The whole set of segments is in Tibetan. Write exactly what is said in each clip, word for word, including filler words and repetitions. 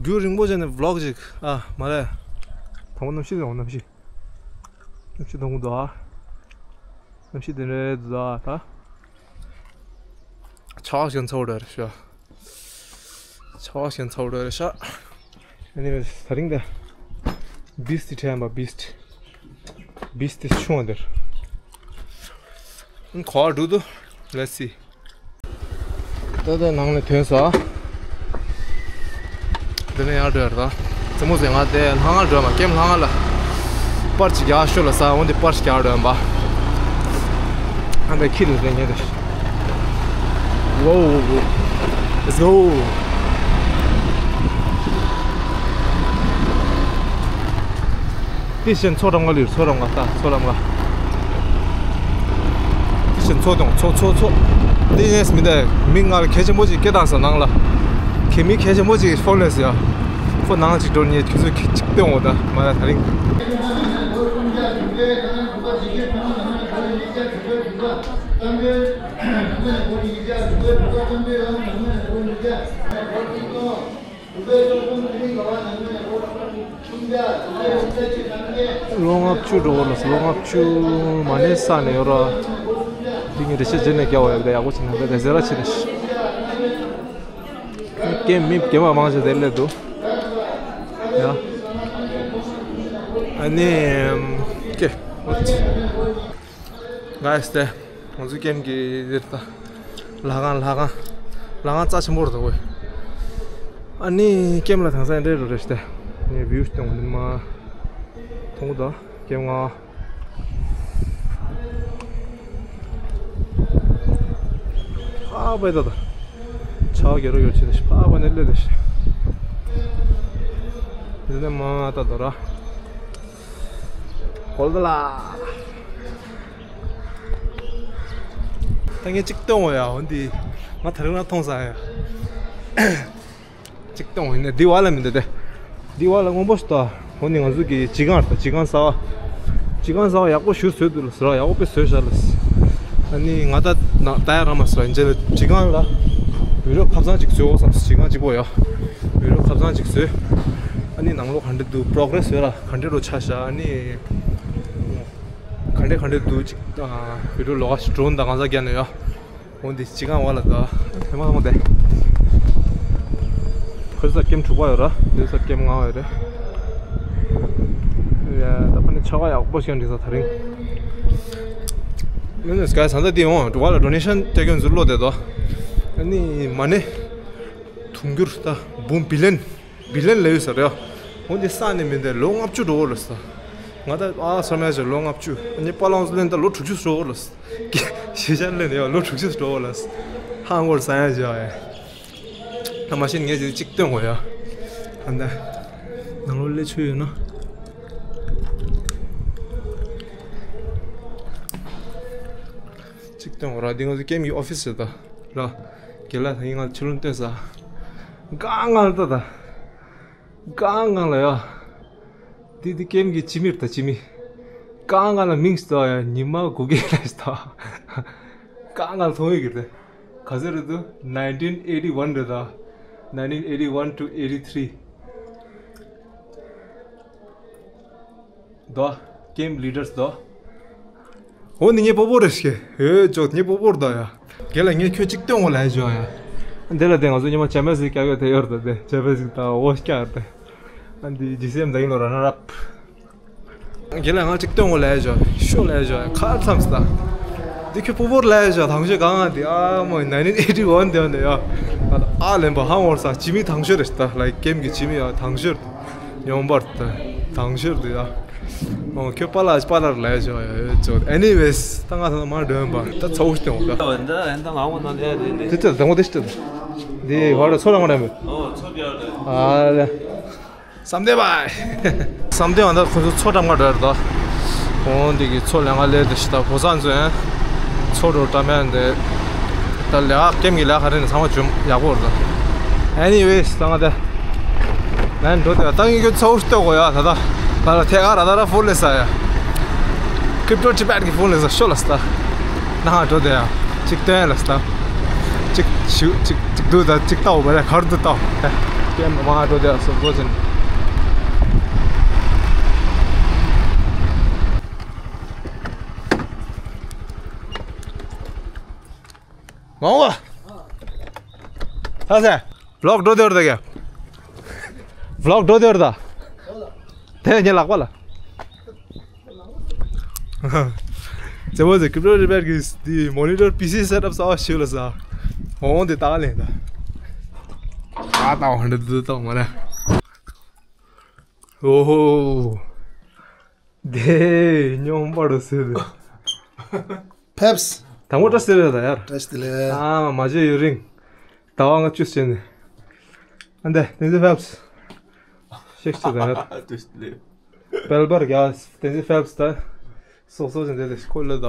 རྒྱུན་རིང་པོ་བྱས་ནས་ཝི་ལོག་ཅིག་ཨ་མ་རེད། དང་པོ་གནམ་གཤིས་དང་གནམ་གཤིས། གནམ་གཤིས་དང་པོ་འདུག་ཨ། གནམ་གཤིས་དེ་འདྲ་འདུག་ཨ་ད། ཆར་པ་ཞིག་ཚ་བོ་འདྲ་རེད་ཤག་ཆར་པ་ཞིག་ཚ་བོ་འདྲ་རེད་ཤག Anyways, ད་རིང་ད། བིས་ཊི་དྲན་པ་བིས་ཊི། བིས་ཊི་ཆུང་བ་འདིར། ཁོ་འགྲོ་འདུག Let's see. ད་ལྟ་ནང་ནས་ཐོན་ས། འདི་ནས་ཡར་འགྲོ་ཡར་ད། རྩེད་མོ་རྩེ་ང་དེ་ལྷ་ང་འགྲོ་མ་ཀེམ་ལྷ་ང་ལ། པར་ཅིག་རྒྱག་ཤོག་ལ་ས་འོན་ཏེ་པར་ཅིག་རྒྱག་འགྲོ་ཡིན་པ། ཨ་འདི་ཁྱི་ལ་རེ་ཉེ་རེ། Whoa, let's go. དེ་བཞིན་མཚོ་འགྲམ་ང་ལུས་མཚོ་འགྲམ་ང་ལྟ་མཚོ་འགྲམ་ང་། དེ་བཞིན་མཚོ་དང་མཚོ་མཚོ་མཚོ། དེ་ནས་མི་འདའ་མི་ང་ལ་གལ་ཆེན་པོ་ཅིག་སྐད་བཏང་ས་ནང་ལ། གལ་མི་གལ་ཆེན་པོ་ཅིག་ཕོན་ལས་ཡ། ཁོ་ནང་ཅིག་འགྲོ་ཉེ་ཁྱོད་ཚོ་ཅིག་སྟོན་འོ་ད་མ་ལ་ད་རིང་། ལོ་ལྔ་བཅུ་འགྲོ་བ་ལ་ལོ་ལྔ་བཅུ་མ་ནས་ས་ནས་ཡོད་ར། འདི་ངས་འགྲེལ་བཤད་བརྗེད་ནས་རྒྱག་བ་ཡོད་པ་ཡག་པོ་བྱས་ན་འདི་ཟེར་ར་ཆེ་རེད། ཀེམ་མི་རྒན་མ་མང་ཆེ་དེ་སླེབས་འདུག་ཡ། ཨ་ནི། ཀེ། ཝཊ། Guys, དེ། ང་ཚོའི་ཀེམ་གྱི་འདིར་ད། ལྷ་ཁང་ལྷ་ཁང་། ལྷ་ཁང་རྩ་ཆེན་པོ་རེད་ད་ཝེ། ཨ་ནི་ཀེམ་ལ་དྭངས་ས་འདྲེ་རུ་རེ་ཤི་ཏེ། ངས་བིའུ་སྟོན་ནི་མ། མཐོང་གི་ད། ཀེམ་ང་། ཨ་པའི་ད་ད། ཆ་གེ་རོ་ཡོད་ཆེ་ད་ཤི་ཨ་པ་ནས་ལེ་ད་ཤི། འདི་ནས་མ་ད་ད་ར། གོལ་ད་ལ། ད་ངས་གཅིག་སྟོན་འོ་ཡ་འོ་འདི། ང་ད་རིང་ན་མཐོང་ས་ཡ། གཅིག་སྟོན་འོ་ཡིན་ན་འདི་བ་ལ་མི་འདུག་སྟེ། འདི་བ་ལ་སྔོན་པོ་ཞིག་ད། འོ་ནི་ང་ཚོ་གི་ཇི་ཁང་ད་ཇི་ཁང་གསར་བ། ཇི་ཁང་གསར་བ་ཡག་པོ་ཞུ་བཟོས་འདུག་ལ་ཟེར་བ་ཡག་པོ་དཔེ་བཟོས་བཞག་ལ། ཨ་ནི་ང་ད་ན་ད་ཡ་ར་མ་ཟེར་བ་ཡིན་ཅེ་ལ་ཇི་ཁང་ལ། བི་རོ་ཁབ་ཚང་ཅིག་བཟོས་འོ་བསམ་ཇི་ཁང་གཅིག་པོ་ཡ། བི་རོ་ཁབ་ཚང་ཅིག་བཟོས། ཨ་ནི་ནང་ལོགས་ག་འདྲ་འདུག་པོ་རོ་གེ་རེ་སི་ཡོད་ལ་ག་འདྲ་རུ་ཆགས་ཤག་ཨ་ནི། ག་འདྲ་ག་འདྲ་འདུག་ཅིག་བི་ཌི་ཡོ་ལོག་ཨ་ཞིག་ཌོ་རོན་དང་གང་ཟག་རྒྱག་ནས་ཡོད། འོ་འདི་ཅི་གང་བ་ལ་ད་ཧེ་མ་མོ་དེ། ཁོ་ས་ཀེམ་དྲུག་པ་ཡོད་ར་འདི་ས་ཀེམ་ལྔ་པ་ཡོད་རེད། ཡ་ད་ཕ་ནི་ཆ་ག་ཡག་པོ་ཞིག་འདི་ས་ད་རིང་། ནི་ནི་སྐའི་ས་ད་འདི་འོང་དྲུག་པ་ལ་ཌོ་ནེ་ཤན་སྟེར་མཁན་ཚུར་བློ་དེ་དོ། ཨ་ནི་མ་ནི། དུང་འགྱུར་ད་འབུམ་བི་ལན། བི་ལན་ལ་ཡོད་ས་རེད། འོ་འདི་ས་ནས་མི་འདས་ལོ་ལྔ་བཅུ་འགྲོ་བོ་ལ་ས། ང་ད་ཨ་སོ་མ་ཅོ་ལོ་ལྔ་བཅུ། ཨ་ནི་པ་ལོང་ལེན་ད་ལོ་དྲུག་ཅུ་འགྲོ་བོ་ལ་ས། ཤེས་བྱ་ལེན་ཡ་ལོ་དྲུག་ཅུ་འགྲོ་བོ་ལ་ས། ཧ་ངོར་ས་ཡ་བྱ་ཡ། ད་མ་ཤེས་ངས་ཅིག་གཅིག་སྟོན་དགོས་ཡ། ཨ་ད། ནང་ལོ་ལས་ཆོས་ཡོད་ན། གཅིག་སྟོན་དགོས་ར་འདི་ང་ཚོ་ཀེམ་གྱི་ཨོ་ཕི་སི་རེད་ད། ར། རྒན་ལགས་ད་ཡིན་ང་ཕྱི་ལོགས་སྟོན་ས། གང་ང་ལ་ད་ད། ཀང་ང་ལ་ཡ། འདི་འདི་ཀེམ་གྱི་སྤྱི་མིར་ད་སྤྱི་མི། ཀང་ང་ལ་མིང་ཞིག་ད་ཡ་ཉི་མ་དགུ་གེ་ལ་ཞིག་ད། ཀང་ང་ལ་ཐོང་ཡོད་གི་རེད། ག་ཚོད་རེད་འདུག nineteen eighty one རེད་ད། nineteen eighty one to eighty three། དོ། ཀེམ་ལི་ཌར་སི་དོ། འོ་ནི་ངའི་སྤོ་བོ་རེ་ཤི་ཨེ་ཅོ་ངའི་སྤོ་བོ་རེ་ད་ཡ། རྒན་ལགས་ངས་ཁྱོད་གཅིག་སྟོན་འོ་ལ་ཡ་ཞོ་ཡ། འདི་ལ་དེ་ང་ཚོ་ཉི་མ་ཇ་མེ་ཟིག་སྐྱ་གོས་དེ་ཡོར་ད་དེ་ཇ་མེ་ཟིག་ད་འོ་སྐྱ་ཡོར་ད། ཨ་འདི་ཇི་སི་ཨེམ་ད་ཡིན་ལོ་ར་ན་རབ། རྒན་ལགས་ང་གཅིག་སྟོན་འོ་ལ་ཡ་ཞོ་ཤོ་ལ་ཡ་ཞོ་ཡ་ཁ་ཚམས་ད། འདི་ཁྱོད་སྤོ་བོ་རེ་ལ་ཡ་ཞོ་དང་ཤོས་གང་ང་འདི་ཨ་མོ་nineteen eighty one དེ་འདི་ཡ། ཨ་ལེན་པ་ཧང་འོར་ས་ཇི་མི་དང་ཤོས་རེ་ད་ལ་ཀེམ་གྱི་ཇི་མི་ཡ་དང་ཤོས། ཉོན་པར་ད། དང་ཤོར་དུ་ཡ། ཨོ་ཁྱོད་པཱ་ལགས་པཱ་ལགས་ལས་བྱོས་ཡ་ཡོད་ཅོ། Anyways ད་ང་ད་མར་འདོན་པ་ད་ཚ་བོ་ཞིག་སྟོན་འོ་ད། ད་ད་ང་འོ་ན་ལས་རེད་ལས། དེ་ཚོ་དང་པོ་དེ་ཞིག་སྟོན། འདི་ཧོ་ར་ཚོ་རང་རེད་མོད། ཨོ་ཚོ་རྒྱག་རེད། ཨ་ལེ། བསམ་གཏན་བ། བསམ་གཏན་བ་ད་ཁོ་ཚོ་ཚོ་འགྲམ་ག་འགྲོ་རེད་ད། ཨོ་འདི་གི་ཚོ་ལས་ང་ལས་དེ་ཞིག་ད་བོ་ས་ཚོ་ཡན། ཚོ་འགྲོ་འགྲམ་ཡན་དེ། ད་ལས་ཀ་ཀེམ་གྱི་ལས་ཀ་རེ་ནས་ཚང་མ་བྱུང་ཡག་པོ་རེད་ད། Anyways ད་ང་ད། ང་འགྲོ་དེ་ད་ངས་ཁྱོད་ཚ་བོ་ཞིག་ལྟོས་དགོས་ཡ་ད་ད། ད་ལ་ཐད་ཀར་ད་ར་ཕོ་ལེ་ས་ཡ། Crypto Tibet གི་ཕོ་ལེ་ས་ཤོ་ལ་ས་ད། ན་ཧ་འགྲོ་དེ་ཡ། གཅིག་སྟོན་ལ་ས་ད། གཅིག་ཞུ་གཅིག་གཅིག་འདུག་ད་གཅིག་ལྟ་འོ་བ་ར་གར་འདུག་ལྟ་འོ། ཀེམ་མ་འགྲོ་དེ་སོ་སོ་ཅན། མང་བ། ད་ཟེ། བློག་འགྲོ་དེ་བར་ད་ག་བློག་འགྲོ་དེ་བར་ད། དེ་ཉེ་ལག་པ་ལ། ཙེ་བོ་ཙེ་ཀི་པྲོ་རི་པེར་གི་དེ་མོ་ནི་ཊར་པི་སི་སེ་ཊབ་ས་བ་ཤིག་ལ་ས། འོང་དེ་ཏག་ལེན་ད། ཨ་ཏག་ཧོན་དུ་ཏག་མ་རེད། ཨོ་ཧོ། དེ་སྨྱོན་པ་རུ་སེ་དེ། ཕེབས། དང་པོ་བཀྲ་ཤིས་བདེ་ལེགས་ད་ཡར། བཀྲ་ཤིས་བདེ་ལེགས། ཨ་མ་བརྗེད་ཡུན་རིང་། ཟླ་བ་ལྔ་བཅུ་བྱས་ནས། ཨ་འདི་བསྟན་འཛིན་ཕེབས། ཤེག་ཆུ་ད་ཡར། བཀྲ་ཤིས་བདེ་ལེགས། སྤེལ་པར་རྒྱ་བསྟན་འཛིན་ཕེབས་ད། སོག་སོག་ཅན་དེ་དེ་ཁོ་ལ་ད།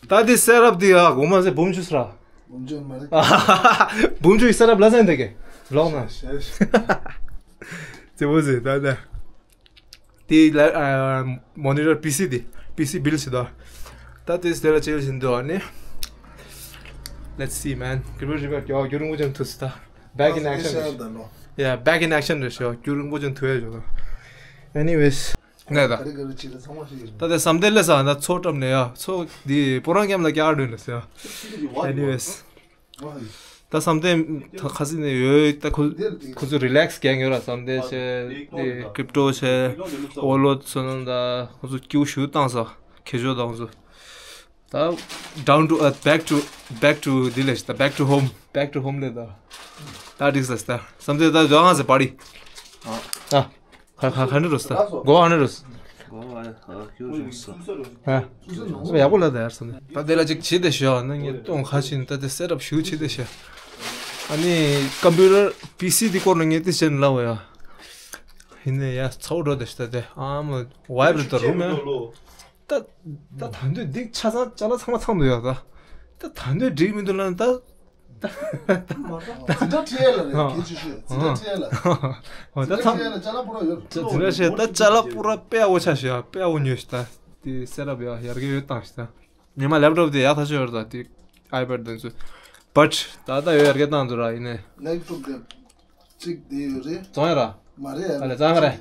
ད་དེ་སེ་ཊབ་དེ་ཡ་གོ་མ་ཟེ་འབུམ་ཆུ་སྲ། འབུམ་ཆུ་མ་རེད། འབུམ་ཆུ་ཡི་སེ་ཊབ་ལ་ཟན་དེ་གེ་ལོག་ན། ཤེ་ཤེ། ཙེ་བོ་ཟེ་ད་ད། དེ་ལ་ཨ་མོ་ནི་ཊར་པི་སི་དེ་པི་སི་བིལ་ཞིག་དང་། ད་དེ་དེ་ལ་ཅེལ་བཞིན་དུ་ཨ་ནི། Let's see, man. ཀི་པྲོ་རི་པེར་གི་ཨོ་རྒྱུན་རིང་པོ་ཅན་ཐུག་སི་ད། Back in action. Yeah, back in action རེད་ཤོག་རྒྱུན་རིང་པོ་ཅན་ཐུག་ཡ་ཞོག Anyways. ནས་ད། ད་དེ་བསམ་གཏན་ལས་ས་ད་ཚོ་བཀྲམ་ནས་ཡ་ཚོ་འདི་སྤོ་རང་ཀེམ་ལ་བསྐྱར་འདོན་ལ་ཟེར་ཡ། Anyways. ད་བསམ་གཏན་ད་ཁ་སི་ནས་ཡོད་ད་ཁོ་ཁོ་ཚོ་རི་ལེགས་རྒྱག་ཡོད་ར་བསམ་གཏན་བྱས་ཀི་པྲོ་བྱས་ཨོ་ལོ་ཚོ་ནང་ད་ཁོ་ཚོ་སྐྱིའུ་ཞུ་བཏང་ས་ཁེ་ཞོ་དང་ཚོ་ད་down to earth, back to back to འདི་ལས་ད་back to home, back to home ལས་ད་ད་འགྲིག་ས་ད་བསམ་གཏན་ད་ཇོ་ཧང་སེ་པ་རི་ཨ། ཁ་ཁ་ཁ་ནི་རུ་སྟ། གོ་བ་ནི་རུ་སྟ། གོ་བ་ཁྱོད་རུ་སྟ། ཧ། སོ་ཡག་པོ་ལ་ད་ཡར་སོང་ནས། ད་དེ་ལ་ཅིག་བྱེད་དེ་ཤོག་ན་ངས་གཏོང་ཁ་ཕྱིན་ད་དེ་སེ་ཊབ་ཞུ་བྱེད་དེ་ཤོག་ཨ་ནི་ཀམ་པུ་ཊར་པི་སི་དེ་སྐོར་ལ་ངས་དེ་བྱེད་ལ་བ་ཡ། ཡིན་ནས་ཡ་ཚ་བོ་འགྲོ་དེ་ཤོག་ད་དེ་ཨ་མ་ཝའི་རུ་ད་རུ་མེད། ད་ད་ད་འདོད་འདི་ཆ་ཚང་ཅ་ལག་ཚང་མ་ཚང་འདུག་ཡ་ད། ད་ད་འདོད་འགྲིག་མི་འདུག་ལ་ད། འཛིན་གྲྭ་ཁྲིད་ཡས་ལ་རེད་གལ་ཆེ་ཤོས་འཛིན་གྲྭ་ཁྲིད་ཡས་ལ། འོ་ད་འཛིན་གྲྭ་ཁྲིད་ཡས་ལ་ཅ་ལག་པུ་ར་ཡོད། འཛིན་གྲྭ་ཁྲིད་ད་ཅ་ལག་པུ་ར་དཔེ་ཨ་བོ་ཆ་ཤོས་ཨ་དཔེ་ཨ་བོ་ཉོས་ཤི་ད། དེ་སེ་ཊབ་ཡ་ཡར་རྒྱས་ཡོད་བཏང་ཤི་ད། ཉི་མ་ལེབ་ཊོབ་དེ་ཡག་ཐག་ཆོད་ཡོད་ད་དེ་ཨའི་པེཌ་དེ་ཚོ་བཊ་ད་ད་ཡོད་ཡར་རྒྱས་བཏང་འདུག་ར་ཡིན་ནས། ལེབ་ཊོབ་དེ་གཅིག་དེ་ཡོད་རེད། བཙོང་ཡ་ར། མ་རེད་ཨ་ལེ་ཙང་རེད།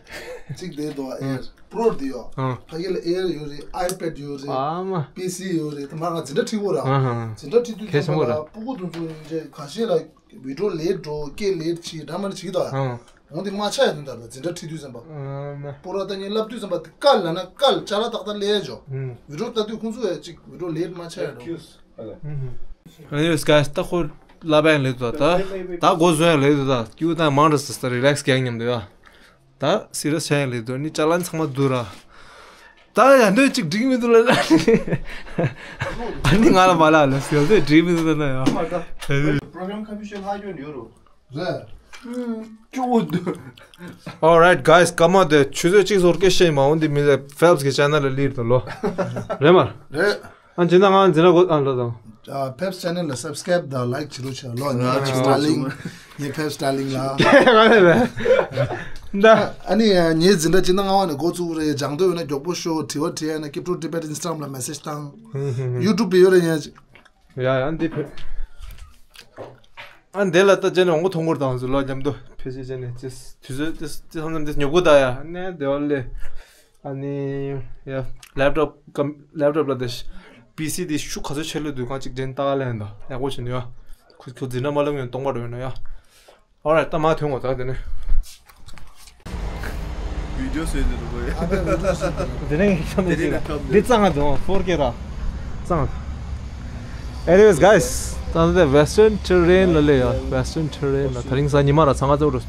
གཅིག་དེ་དོ་ཨེར་པྲོ་དེ་ཡོད། ཨ། ཕ་གི་ལ་ཨེར་ཡོད་རེད། ཨའི་པེཌ་ཡོད་རེད། ཨ་མ། པི་སི་ཡོད་རེད། ད་མ་ང་འཛིན་གྲྭ་ཁྲིད་གོ་ར། ཨ་ཧ། འཛིན་གྲྭ་ཁྲིད་དུས་ཙམ་པ་ལ་སྤུ་གུ་དེ་ཚོ་ཡིན་ཚེ་ཁ་ཤས་ལ་བི་ཌིའོ་ལེཊ་འགྲོ་སྐད་ལེཊ་བྱེད་འདྲ་མ་འདྲ་བྱེད་ད། ཨ། འོང་དེ་མ་ཆགས་ཡ་དོན་དག་ལ་འཛིན་གྲྭ་ཁྲིད་དུས་ཙམ་པ། ཨ་མ། པོ་ར་ད་ངས་བསླབ་དུས་ཙམ་པ་དེ་བཀལ་ལ་ན་བཀལ་ཅ་ལག་ཏག་ཏག་ལས་ཡ་འཇོག་ཨུམ། བི་ཌིའོ་ལྟ་དུས་ཁོང་ཚོ་ཡ་ཅིག་བི་ཌིའོ་ལེཊ་མ་ཆགས་ཡ་འགྲོ། Anyways, guys, ད་ཁོ་ལབ་ཡང་ལེ་དུ་ད་ད་ད་གོ་བཟོ་ཡང་ལེ་དུ་ད་ཀྱུ་ད་མང་རེ་སི་ད་རི་ལེགས་རྒྱག་མཉམ་དུ་ཡ། ད་སི་རི་ཡས་ཆ་ཡང་ལེ་དུ་ནི་ཅ་ལག་ཚང་མ་དུ་ར། ད་ཡ་འདོད་ཅིག་འགྲིག་མི་འདུག་ལ། ཨ་ནི་ང་ལ་མ་ལ་ལ་སི་རི་འགྲིག་མི་འདུག་ན་ཡ། Program ཁ་ཕྱོགས་ལྷག་ཡོད་ཡོད་རོ། རེད། ཅུ་འདུག Alright, guys, come on, the ཆུ་ཚོད་གཅིག་ཟོར་སྐད་བཤད་མ་འོང་དེ་མི་ལ་ཕེབས་ཀྱི་ཅེ་ནལ་ལ་ལིར་དུ་ལོ། རེད་མ། རེད། ཨ་འཛིན་ན་ང་འཛིན་ན་གོ་ཨ་ལོ་དང་། ཕེབས་ཅེ་ནལ་ལ་སབ་སི་ཀ་རེབ་དང་ལའིག་བྱེད་རོགས་བྱེད་ལོ། ངའི་ཕེབས་སི་ཊར་ལིང་། ངའི་ཕེབས་སི་ཊར་ལིང་ལ། ད། ཨ་ནི་ངའི་འཛིན་གྲྭ་སྤྱི་ཟླ་ལྔ་པ་ནས་འགོ་བཙུགས་རེད། སྦྱང་འདོད་ཡོད་ན་མགྱོགས་པོ་ཤོག་དྲི་བ་དྲི་ཡ་ན་ཀིབ་ཀྲོ་ཊི་བེཊ་ཨིན་སི་ཊ་གྷ་རམ་ལ་མེ་སེཇ་བཏང་། ཡུ་ཊུབ་དེ་ཡོད་རེད་ཡ། ཡ་ཡ་འདི་ཕེ། ཨ་འདི་ལ་ལྟ་བྱས་ནས་འོང་གོ་མཐོང་གོ་དང་ཟུ་ལོ་མཉམ་དུ་ཕེ་ཤི་བྱས་ནས་ཅི་དུས་ཚོད་ཅི་ཅི་ཧམ་ཙམ་འདི་ཉོ་གོ་ད་ཡ་ནས་བདེ་བ་ལས། ཨ་ནི་ཡ་ལེབ་ཊོབ་ཀམ་ལེབ་ཊོབ་ལ་དེ་པི་སི་དེ་ཤུགས་ག་ཚོད་ཆེ་ལོས་འདུག་གང་ཅིག་འདྲེན་ལྟ་ག་ལེན་ད་ཡག་པོ་བྱས་ནས་ཡ་ཁུ་ཁུ་འཛིན་གྲྭ་མ་ལབ་ངན་གཏོང་པ་འགྲོ་ཡོད་ན་ཡ། Alright, ད་མ་ཐོན་གོ་ད་དེ་ནས། བི་ཌིའོ་བཟོས་འདུག་གོ་ཡ། དེ་ནས་ཁྱོད་དེ་ནས་འདི་གཙང་ང་དུང་ཕོར་ཀེ་ར། གཙང་། Anyways, guys, ད་ནི་Western Terrain ལ་ལས་ཡ། Western Terrain ལ་དེ་རིང་གཟའ་ཉི་མ་ར་ཚང་ང་ཚོ་རུ།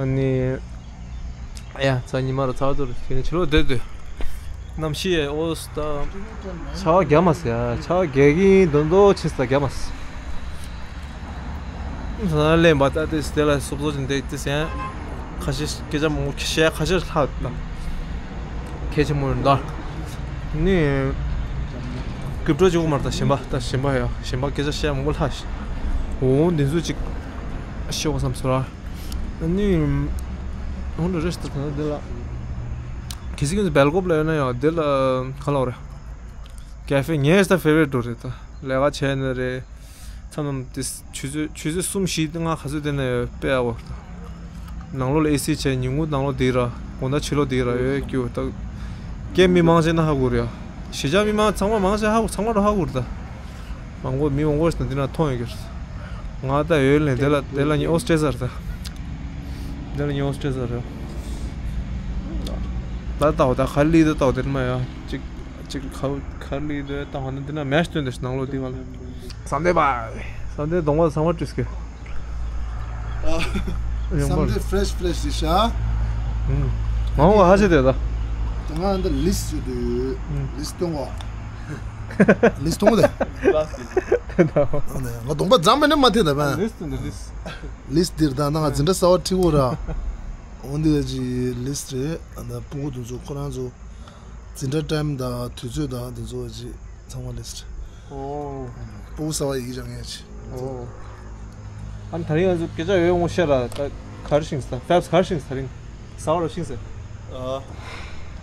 ཨ་ནི། ཡ་ཚ་ཉི་མ་ར་ཚ་དུ་རེད་ཁྱེད་ནི་ཕྱི་ལོགས་བསྡད་དུས། གནམ་གཤིས་ཨོ་སི་ད། ཆར་པ་རྒྱབ་མ་སི་ཡ་ཆར་པ་རྒྱག་གིན་དོན་དོ་ཆེ་སི་ད་རྒྱབ་མ་སི། ས་ན་ལེན་པ་ད་དེ་སི་དེ་ལ་སོབ་སོ་ཅན་དེ་དེ་སེ། ཁ་ཤས་སྐད་ཆ་མོ་ཁ་ཤས་ཁ་ཤས་ལྷག་ད། ཁྱེད་ཆེ་མོ་ཡོད་ད། ནི། ཀིབ་ཀྲོ་ཅིག་མར་ད་ཞིམ་པ་ད་ཞིམ་པ་ཡ་ཞིམ་པ་སྐད་ཆ་བཤད་མོ་ལྷག་ཤི། འོ་འདི་ཚོ་ཅིག་ཤོག་བསམ་སོ་ར། ཨ་ནི། ཧོན་རེ་རེ་ཞིག་ད་ཁ་འདི་ལ། གལ་སྲིད་ཁྱོད་ཚོ་སྦེལ་ཀོབ་ལ་ཡོད་ན་ཡང་འདི་ལ་ག་ལ་བ་རེད། ཀེ་ཧྥེ་ངའི་ད་ཕེ་ཝ་རེཊ་འགྲོ་རེད་ད། ལས་ཀ་བྱས་ནི་རེད། མཚམས་མཚམས་དེ་ཆུ་ཚོད་ཆུ་ཚོད་གསུམ་བཞི་ལྔ་ག་ཚོད་དེ་ན་ཡོད་དཔེ་ཨ་བོར་ད། ནང་ལོགས་ལ་ཨེ་སི་བྱས། ཉིན་གུང་ནང་ལོགས་འདི་ར། དགོང་དག་ཕྱི་ལོགས་འདི་ར་ཡོད་ཀྱི་ད། ཀེམ་མི་མང་ཆེ་ན་ཧ་གོ་རེད་ཡ། གཞིས་ཆགས་མི་མང་ཚང་མ་མང་ཆེ་ཧ་གོ་ཚང་མ་ར་ཧ་གོ་རེད་ད། མང་པོ་མི་མང་པོ་ཞིག་ད་འདི་ན་མཐོང་ཡོད་ཀྱི་རེད། ང་ད་ཡོད་ལན་དེ་ལ་དེ་ལ་ཉི་ཨོ་སི་ཊེ་ཟེར་ད། དེ་ལ་ཉི་ཨོ་སི་ཊེ་ཟེར་ར། ད་ལྟ་བ་ད་ག་ལི་ད་ལྟ་བ་དེ་མ་ཡ་ཅིག་ཅིག་ཁ་ཁ་ལི་དེ་ལྟ་བ་ན་འདི་ན་མེ་སྟོན་དེ་ནང་ལོགས་འདི་ག་ལ། བསམ་གཏན་པ། བསམ་གཏན་གདོང་པ་ཚང་མ་བཀྲུས་ཀྱི། ཡོང་བསམ་པར། གཏན་ཕྲེ་ཤི་ཕྲེ་ཤི་ཞིག་ཤ། ཨུམ། མ་འོངས་པ་ཧ་ཅང་དེ་ད། ང་འདི་ལིས་ཞུ་དུས། ཨུམ། ལིས་གཏོང་བ། ལིས་གཏོང་བ་དེ། ང་གདོང་པ་འཛམ་མེད་ནས་མ་ཐེ་ད་བན། ལིས་དེ་འདི་ལིས། ལིས་འདིར་ད་ནང་འཛིན་གྲྭ་གསར་པ་ཁྲིད་འོ་ར། འོ་འདི་ག་ཅི་ལིས་རེད། ཨ་ད་སྤུ་གུ་དེ་ཚོ་ཁོ་རང་ཚོ། འཛིན་གྲྭ་ཊའིམ་དང་དུས་ཚོད་དང་དེ་ཚོ་ཅི་ཚང་མ་ལིས་ཊི། ཨོ། སྤུ་གུ་གསར་པ་ཡི་གེ་སྦྱང་མཁན་ཅི། ཨོ། ཨ་ནི་ད་རིང་ང་ཚོ་སྐད་ཆ་ཡོད་ངོ་ཤེས་ར་ད་ག་རེ་ཤེས་སོང་། ཕེབས་ག་རེ་ཤེས་སོང་། ད་རིང་གསར་པ་རུ་ཤེས་སོང་། ཨ།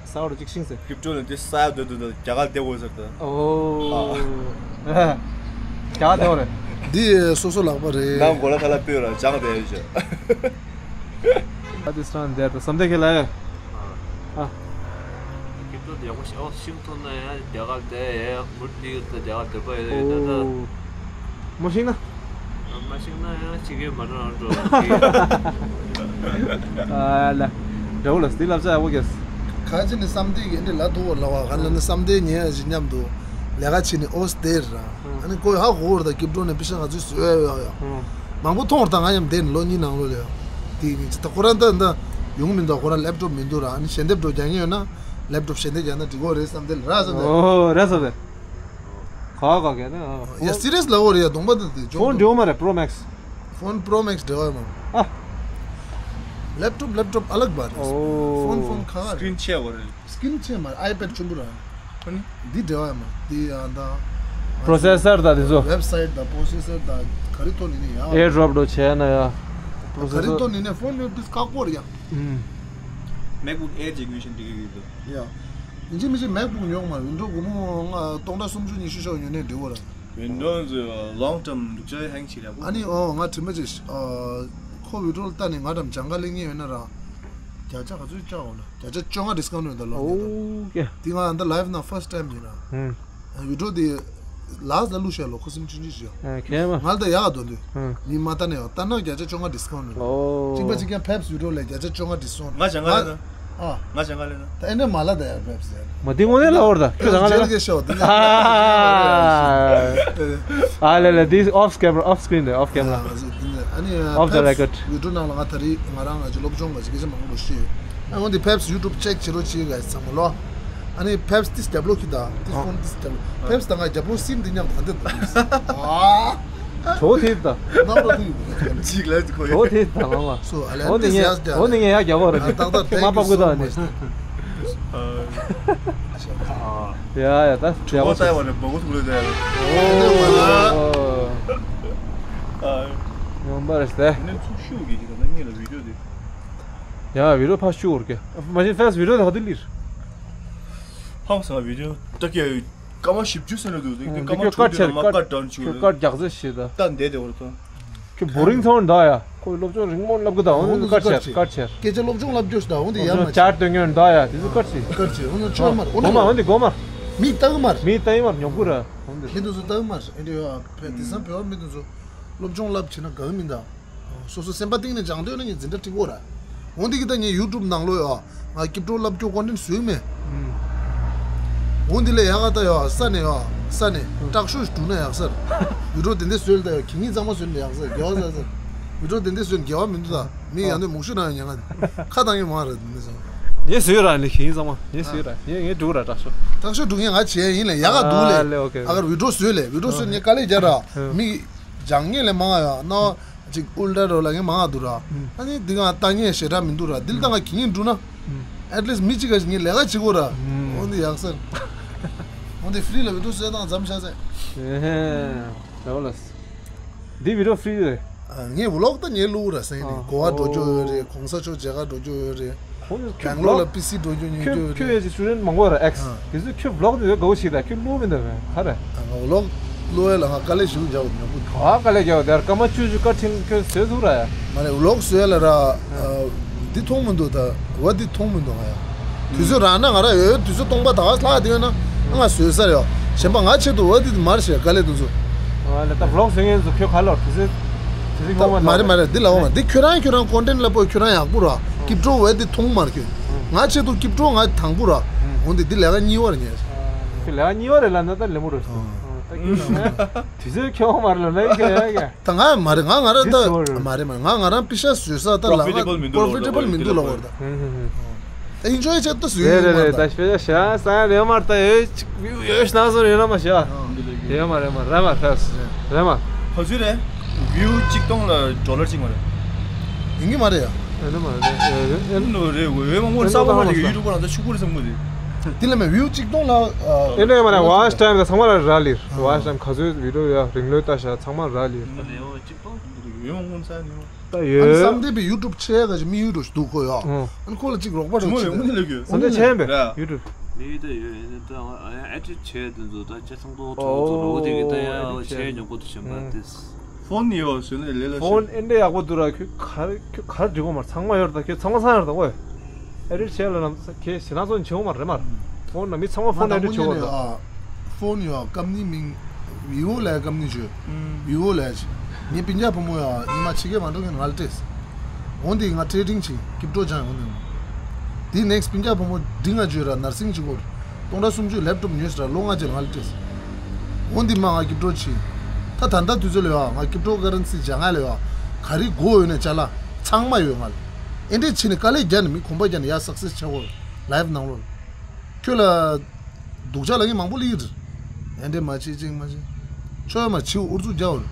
གསར་པ་རུ་གཅིག་ཤེས་སོང་། ཀིབ་ཀྲོ་ནས་དེ་ས་ཡ་སྡོད་དུས་རྒྱ་གར་བསྡད་དགོས་ཟེར་ད། ཨོ། ཨ། རྒྱ་གར་བསྡད་པ་རེད། འདི་སོ་སོ་ལག་པ་རེད། ནང་གོ་ལ་ཁ་ལ་སྤོས་ར་སྦྱངས་བསྡད་ཡོད་ཤག་ཨ་དེ་སང་དེར་དང་བསམ་གཏན་ཁྱེད་ལ་ཡ། ཨ། སྐྱིད་པོ་ཡག་པོ་ཞིག་ཨོ་ཤིང་ཐོན་ན་ཡང་རྒྱ་གར་བསྡད་ཡ་མུར་ལི་ད་རྒྱ་གར་བསྡད་པ་ཡོད་ད་ད། ཨོ། མ་ཤིང་ན། མ་ཤིང་ན་ཡང་ཅི་གེ་མ་འགྲོ་འགྲོ། ཨ་ལ། འདྲ་བོ་ལ་སྟི་ལབ་ས་ཡག་པོ་གེས། ཁ་ཅིག་ནི་བསམ་གཏན་གྱི་འདི་ལ་ཐུག་བ་ལ་བ་ག་ལ་ནི་བསམ་གཏན་ཉན་ཡ་ཞིག་མཉམ་དུ་ལས་ཀ་བྱེད་ནི་ཨོ་སྟེར་ར། ཨ་ནི་ཁོས་ཧ་གོ་བར་ད་སྐྱིབས་འགྲོ་ནས་པི་ཤ་ང་ཚོས་བཟོས་ཡོད་ཡོད་ཡོད། མང་པོ་མཐོང་བར་ད་ང་ཡང་བསྡད་ནས་ལོ་གཉིས་ནང་ལོ་ལས་ཡོད། དེ་ཡིན་ད་ཁོ་རང་ད་ད་ཡོང་མི་འདུག་ཁོ་རང་ལེབ་ཀྲོབ་མི་འདུག་ར། ཨ་ནི་ཞལ་འདེབས་འགྲོ་རྒྱག་མཁན་ཡོད་ན་ལེབ་ཀྲོབ་ཞལ་འདེབས་རྒྱག་ན་འགྲིག་གོ་རེད་བསམ་སྟེ་ར་བསམ་སྟེ། ཨོ་རེད་བསམ་སྟེ། ག་ག་ག་ན། ཡ་སི་རི་ཡས་ལ་འོ་རེད་ཡ་གདོང་པ་ད་དེ་ཕོན་འབྲེལ་བ་མ་རེད་པྲོ་མེག་སི། ཕོན་པྲོ་མེག་སི་འབྲེལ་བ་མ། ཨ། ལེབ་ཀྲོབ་ལེབ་ཀྲོབ་ཨ་ལག་པ་རེད། ཨོ། ཕོན་ཕོན་ག་ག་རེད། སི་ཀི་རིན་ཆེ་བ་རེད། སི་ཀི་རིན་ཆེ་མ་རེད། ཨའི་པེ་ཌི་ཆེན་པོ་ར། ཨ་ནི། འདི་འབྲེལ་བ་ཡོད་མ་འདི་ཡང་དང་། པྲོ་སེ་སར་དང་དེ་ཚོ། ཝེབ་སའིཊ་དང་པྲོ་སེ་སར་དང་ག་རེ་ཐོན་ནི་ནི་ཡང་། ཨེར་ཌོབ་འགྲོ་བྱས་ན་ཡ། པྲོ་སེ་སར། ག་རེ་ཐོན་ནི་ནི་ཕོན་ནི་ཏིས་ཁག་པོ་རེད་ཡ། ཨུམ། མེག་བུག་ཨེར་ཅིག་ཡོད་བཞིན་འགྲིག་གི་ཡོད་དོ། ཡ། ཡིན་གཅིག་མིན་གཅིག་མེག་བུག་ཉོ་མ་ཝིན་ཌོ་སྒོར་མོ་ལྔ་སྟོང་ཕྲག་སུམ་ཅུ་ཉི་ཤུ་ཤོག་ཉོ་ནས་འགྲིག་གོ་ར། ཝིན་ཌོ་ཛི་ལོང་ཊརམ་འདུག་ཅག་ཧེང་ཆེ་རེད་པོ། ཨ་ནི་ཨོ་ང་དྲི་མ་ཅིག་ཨ། ཁོ་ཝིན་ཌོ་ལ་ལྟ་ནས་ང་འགྲམ་ལྗང་ཁ་ལེན་མཁན་ཡོད་ན་ར། བརྒྱ་ཆ་ག་ཚོད་བཅག་འོང་ན་བརྒྱ་ཆ་བཅོ་ལྔ་ཌིས་ཀའུན་ཊ་ཡོད་ད་ལོ་ཉིན་ད། ཨོ་ཀེ། དེ་ང་ད་ལའིབ་ནང་ཕར་སི་ཊི་ཊའིམ་ཡིན་ར། ཧུམ། ཝིན་ཌོ་དེ་ལཱ་སི་ཊི་ལ་བླུགས་ཤག་ལོ་ཁོ་སུམ་ཅུ་ཉི་ཤུ་ཡོད། ཨ་ཁྱེད་མ། ང་ལ་ད་ཡག་ག་འདོན་དུས། ཧུམ། མི་མ་ལྟ་ནས་ཡོད་ལྟ་ན་བརྒྱ་ཆ་བཅོ་ལྔ་ཌིས་ཀའུན་ཊ་ཡོད། ཨོ། གཅིག་པ་གཅིག་རྐྱང་ཕེབ་སི་ཝིན་ཌོ་ལ་བརྒྱ་ཆ་བཅོ་ལྔ་ཌིས་ཀའུན་ཊ་ཡོད། ང་ལྗང་ཁ་ལེན་ན། ཨ། ང་ལྗང་ཁ་ལེན་ན། ད་ཨེ་འདྲ་མ་ལ་ད་ཡར་ཕེབས་ཟེར། མ་དེ་དངོས་གནས་ལ་འོར་ད་ཁྱོད་རང་ལ། ཇེལ་གེ་ཤོ་དེ་ནས། ཨ་ལེ་ལེ། This off camera, off screen རེད། Off camera, off the record. ཝིན་ཌོ་ནང་ལ་ང་ད་རེས་ང་རང་ང་ཚོ་སློབ་སྦྱོང་ག་ཅིག་སྐད་ཆ་མང་པོ་བཤད། ཨ་འོན་ཏེ་ཕེབས་སི་ཡུ་ཊུབ་ཅེག་བྱེད་རོགས་བྱེད་ག་ཚང་མ་ལོ། ཨ་ནི་ཕེབས་སི་ཏིས་རྒྱབ་ལོག་གི་ད་ཏིས་ཕོན་ཏིས་རྒྱབ་ལོག་ཕེབས་སི་ད་ང་རྒྱབ་ལོག་སིན་འདི་མཉམ་ག་འདི་ད། ཨ། ཇོ་ཐེབས་ད། ནམ་རོ་ཐེབས། ཅིག་ལ་ཁོ་ཇོ་ཐེབས་ད་མ་མ། སོ་ཨ་ལན་འོ་ནི་ཏིས་ངས་ཡ་འོ་ནི་ངས་ཡ་རྒྱག་གོ་ར་ནི། ཏག་ཏག་མ་པ་ཀུ་ད་ནི། ཡ་ཡ་ད་ཇོ་ཡ་བོ་ཏའི་བ་ནི་བོ་གོ་ཐུག་ལོས་ད་ཡ། ཨོ། ཨ། ཡོང་པ་རེད་ཟེར། ནི་ཚུགས་ཤུགས་ཀྱི་ཅིག་ད་ངེད་ལ་བི་ཌིའོ་དེ། ཡ་བི་ཌིའོ་ཕར་ཤུ་འོར་གེ། མ་གཞི་ཕེབས་སི་བི་ཌིའོ་དེ་ག་དུས་ལིར། ཧང་སང་བི་ཌིའོ་ད་ཀྱེ། སྐར་མ་བཞི་བཅུ་ཟེར་ན་འདུག་དེ་སྐར་མ་ཁྱོད་དྲུག་ཅུ་དང་མ་སྐར་གྲངས་ཆུ་ཁྱོད་སྐར་རྒྱག་རྩེ་ཞེས་ད། ད་འདས་དེ་བར་དང་། ཁྱོད་བོ་རིང་ཚང་འདྲ་ཡ། ཁོ་སློབ་སྦྱོང་རིང་མོ་བསླབ་གི་ད་འོ་འདི་སྐར་ཆེར་སྐར་ཆེར། སྐད་ཆ་སློབ་སྦྱོང་བསླབ་རྒྱུ་ཞིག་ད་འོ་འདི་ཡ་མ་ཆེ། ཅར་སྟོན་མཁན་འདྲ་ཡ་དེ་ཚོ་སྐར་ཆེ། སྐར་ཆེ་འོ་ན་ཆོས་མར་འོ་ན་འོ་འདི་སྒོ་མར། མི་ལྟ་གི་མར། མི་ལྟ་གི་མར་ཉོབ་གི་ར། འོ་འདི་མི་དེ་ཚོ་ལྟ་གི་མར་ཨེ་འདྲ་ཡོད་ཨ། ཕེ་དེང་སང་བོད་པ་མི་དེ་ཚོ་སློབ་སྦྱོང་བསླབ་བྱེད་ན་དགའ་གི་མིན་ད། སོ་སོ་སེམས་པ་གཏིང་ནས་སྦྱང་འདོད་ན་ངས་འཛིན་གྲྭ་ཁྲིད་དགོས་ར། འོ་འདི་གི་ད་ངས་ཡུ་ཊུབ་ནང་ལོ་ཡོད། ང་སྐྱིབས་གྲོགས་བསླབ་རྒྱུ་ཀོན་ཊེན་ཊི་བཟོས་མེད། འོ་འདི་ལས་ཡག་ག་ད་ཡོད་ས་ནས་ཡོད་ས་ནས་དྲག་ཤོས་ཤིག་བསྒྲུགས་ན་ཡག་ས་རེད། ཡུ་ཊུབ་དེ་འདྲ་བཟོས་ལ་ད་ཡོད་གད་སྙིགས་གཙང་མ་བཟོས་ནས་ཡག་ས་རེད་དགེ་བ་ས་ས། ཡུ་ཊུབ་དེ་འདྲ་བཟོས་ནས་དགེ་བ་མི་འདུག་ད་མི་ཡང་དུ་མུག་ཤུ་ན་ཡང་ཉན་ང་ཁ་བཏང་ངས་མང་རེད་འདི་ཚོ། ངས་བཟོས་ར་ནི་གད་སྙིགས་གཙང་མ་ངས་བཟོས་ར་ངས་ངས་སྒྲུག་ར་དྲག་ཤོས། དྲག་ཤོས་སྒྲུག་མཁན་ང་བྱས་ཡིན་ལས་ཡག་ག་འདུག་ལས། ཨ་ལས་ཨོ་ཁེ། ཨ་གར་ཝི་ཌིའོ་བཟོས་ལས་ཝི་ཌིའོ་བཟོས་ངས་དཀའ་ལས་རྒྱག་ར་མི་སྦྱང་མཁན་ལས་མང་ང་ཡོད་ན། ཅིག་ཨུལ་ཏྲ་རོ་ལ་ངས་མང་ང་འདུག་ར། ཨ་ནི་འདི་ག་ལྟ་ངས་ཞེ་དྲག་མི་འདུག་ར། འདི་ལ་ལྟ་ང་གི་ངན་འགྲུ་ན། ཨེཊ་ལིསི་མི་གཅིག་ག་ངས་ལས་ཀ་བྱེད་དགོས་ར། འོ་འདི་ཡག་སར། འོ་འདི་ཧྥི་རི་ལ་བི་ཌིའོ་བཟོས་དང་མཚམས་བཞག་ཚེ། ཨེ་ཧེ། འདི་བི་ཌིའོ་ཧྥི་རི་རེད། ངས་ཝི་ལོག་ད་ངས་བླུག་ར་སེང་ནི་གོ་བ་འགྲོ་རྒྱུ་ཡོད་རེད། གོང་ས་མཆོག་མཇལ་ཁ་འགྲོ་རྒྱུ་ཡོད་རེད། ཁོང་ཚོ་ཁྱོད་བེང་ལོར་ལ་པི་སི་འགྲོ་རྒྱུ་ཉོ་རྒྱུ་ཁྱོད་ཡོད་ཁྱོད་རེད། ཡས་ཀྱི་སི་ཊུ་ཌེན་ཊི་མང་པོ་ར་ཨེགས། དེ་ཚོ་ཁྱོད་བི་ལོག་དེ་ཚོ་དགའ་བོ་ཞིག་ད་ཁྱོད་བླུག་མི་འདུག་བས་ག་རེ། ང་ཝི་ལོག་ ལོ་ཡ་ལ་ང་དཀའ་ལས་ཞིག་རྒྱག་ཉོ་གི་འདུག་ག་དཀའ་ལས་རྒྱག་དེར་སྐར་མ་བཅུ་བཅུ་བཀའ་ཁྲིམས་ཁྱོད་བཟོས་ཚུགས་ར་ཡ། མ་རེད་ལོག་བཟོས་ལ་ར། འདི་མཐོང་མི་འདུག་ད་བ་འདི་མཐོང་མི་འདུག་ང་ཡ། དུས་ཚོད་རག་ན་ང་ར་ཡོད་དུས་ཚོད་སྟོང་པ་ད་ག་ལྷག་དེ་ཡོད་ན་ང་བཟོས་ས་རེད་ཡ། གཞན་པ་ང་ཆེད་དུ་བ་འདི་མར་བཤད་དཀའ་ལས་དུ་ཚོ། ང་ལ་ད་ལོག་བཟོས་ངན་ཚོ་ཁྱོད་ག་ལོག་དུས་ཚོད་དུས་ཚོད་ད་ངོ་མ་མ་རེད་མ་རེད་འདི་ལ་འོ་མ་འདི་ཁྱོད་རང་ཁྱོད་རང་ཀོན་ཊེན་ལ་པོ་ཁྱོད་རང་ཡག་པོ་ར་སྐྱིབ་གྲོགས་བ་འདི་མཐོང་མར་ཁྱོད། ང་ཆེད་དུ་སྐྱིབ་གྲོགས་ང་དང་པོ་ར། འོ་འདི་འདི་ལས་ཀ་གཉིས་བ་རེད་ངས། ཁྱོད་ལས་ཀ་གཉིས་བ་རེད་ལ་ན་ད་ལེ་མོ་རེད། ད་ཁྱོད་དུས་ཚོད་ཁྱོད་མར་ལ་ན་ཁྱོད་ཡ་ཡ། ད་ང་མ་རེད་ང་ང་རང་ད་མ་རེད་མ་རེད་ང་ང་རང་པི་ཤ་བཟོས་ས་ད་ལ་ང་པོ་རོ་ཕི་ཊེ་བལ་མི་འདུག་ལ་བར་ད། ད་ཨིན་ཇོའི་ཆེད་ད་བཟོས་ཡོད་རེད་མ་རེད་ད་ད། ཤ་ཤ་ས་ཡ་རེད་མར་ད་ཡོད་ཅིག་ཡོད་ཤ་ན་སོ་རེད་ན་མ་ཤ་རེད་མ་རེད་མ་རེད་མ་ཕེབས་རེད་མ། ག་ཚོད་རེད། བིའུ་གཅིག་སྟོང་ལ་ཌོ་ལར་གཅིག་མ་རེད། ཡིན་གྱི་མ་རེད་ཡ། ཨེ་ནི་མ་རེད་ཨེ་ནི་རེད་འོས་མང་པོ་ས་གོ་མ་རེད་ཡུ་ཊུབ་ལ་ད་ཆུ་བུར་ཚང་མ་རེད། དེ་ལ་མེད་བིའུ་གཅིག་སྟོང་ལ། ཨེ་ནི་མ་རེད་ཝ་ཆ་ཊའིམ་ད་ཚང་མ་ལ་རག་ལས་ཝ་ཆ་ཊའིམ་ག་ཚོད་བི་ཌིའོ་ཡ་རིང་ལོས་ལྟ་ཤ་ཚང་མ་རག་ལས། ཡོད་མང་པོ་ས་ནི། ད་ཡོད། བསམ་གཏན་པའི་ཡུ་ཊུབ་ཆེ་ག་ཅིག་མི་ཡུ་ཊུབ་ཞིག་འདུག་གོ་ཡ། ཨ་ནི་ཁོ་ལ་ཅིག་རོགས་པ་རོགས་ཅིག་བསམ་གཏན་ཆེན་པས་ཡུ་ཊུབ། མི་ཡུ་ཊུབ་ཡོད་ཡིན་ད་ཨེ་ཌིཊ་བྱས་དེ་ཚོ་ད་ཅི་ཚང་ཏོག་ཏོག་ཚོ་རོགས་དེ་གི་ད་ཡ་བྱས་ཉོ་གོ་དུ་ཞེན་པ་དེ། ཕོན་ཡོད་ཟེར་ནས་ལས་ལ་ཕོན་ཨེ་འདྲ་ཡག་པོ་འདུག་ར་ཁྱོད་གར་ཁྱོད་གར་འགྲིག་གོ་མ་ཚང་མ་ཡོད་ད་ཁྱོད་ཚང་མ་ཚང་ཡོད་ད་ཨོ། ཨེ་ཌིཊ་བྱས་ལ་ནམ་ཁྱེད་ཞེ་ན་ཚོ་འཆི་འོང་མ་རེད་མ། ཕོན་ན་མི་ཚང་མ་ཕོན་ཨེ་ཌིཊ་བྱེད་འོང་ད། ཕོན་ཡོད་ཀམ་ནི་མིང་བི་ཝོ་ལ་ཀམ་ནི་བྱོས། བི་ཝོ་ལ་ངའི་སྤུན་ཀྱག་བུ་མོ་ཡ་ཉི་མ་ཕྱི་རྒྱལ་མ་འགྲོ་མཁན་ང་ལ་སྤྲད། འོན་ཏེ་ང་ཊེ་ཌིང་བྱེད་སྐྱིབ་གྲོགས་ཅང་ཡོང་དུས། དེ་ནེག་སི་སྤུན་ཀྱག་བུ་མོ་འབྲིང་ང་བརྗོད་ར་ནར་སིང་བྱེད་སྐོར། སྟོང་ཕྲག་སུམ་ཅུ་ལེབ་ཊོབ་ཉོས་ར་ལོ་ལྔ་རྗེས་ང་ལ་སྤྲད། འོན་ཏེ་མ་ང་སྐྱིབ་གྲོགས་བྱེད། ད་ད་ལྟ་དུས་ཚོད་ལ་ཡ་ང་སྐྱིབ་གྲོགས་ཀ་རན་སི་བྱ་ང་ལ་ཡ་ག་རེ་དགོས་ཡོད་ན་ཅ་ལག་ཚང་མ་ཡོད་ང་ལ། ཨེ་འདྲས་བྱས་ནས་དཀའ་ལས་རྒྱག་ནས་མི་གོམ་པ་རྒྱག་ནས་ཡ་སག་སེ་སི་བྱ་དགོས། ལའིབ་ནང་ལོགས་ལ། ཁྱོད་ལ། སྡུག་ཅག་ལབ་མཁན་མང་པོ་སླེབས་ཀྱི་རེད། ཨེ་འདྲས་མ་བྱེད་ཅིག་མ་བྱེད། ཆོས་མ་བྱེད་ཨུ་ཚུགས་རྒྱག་འོར།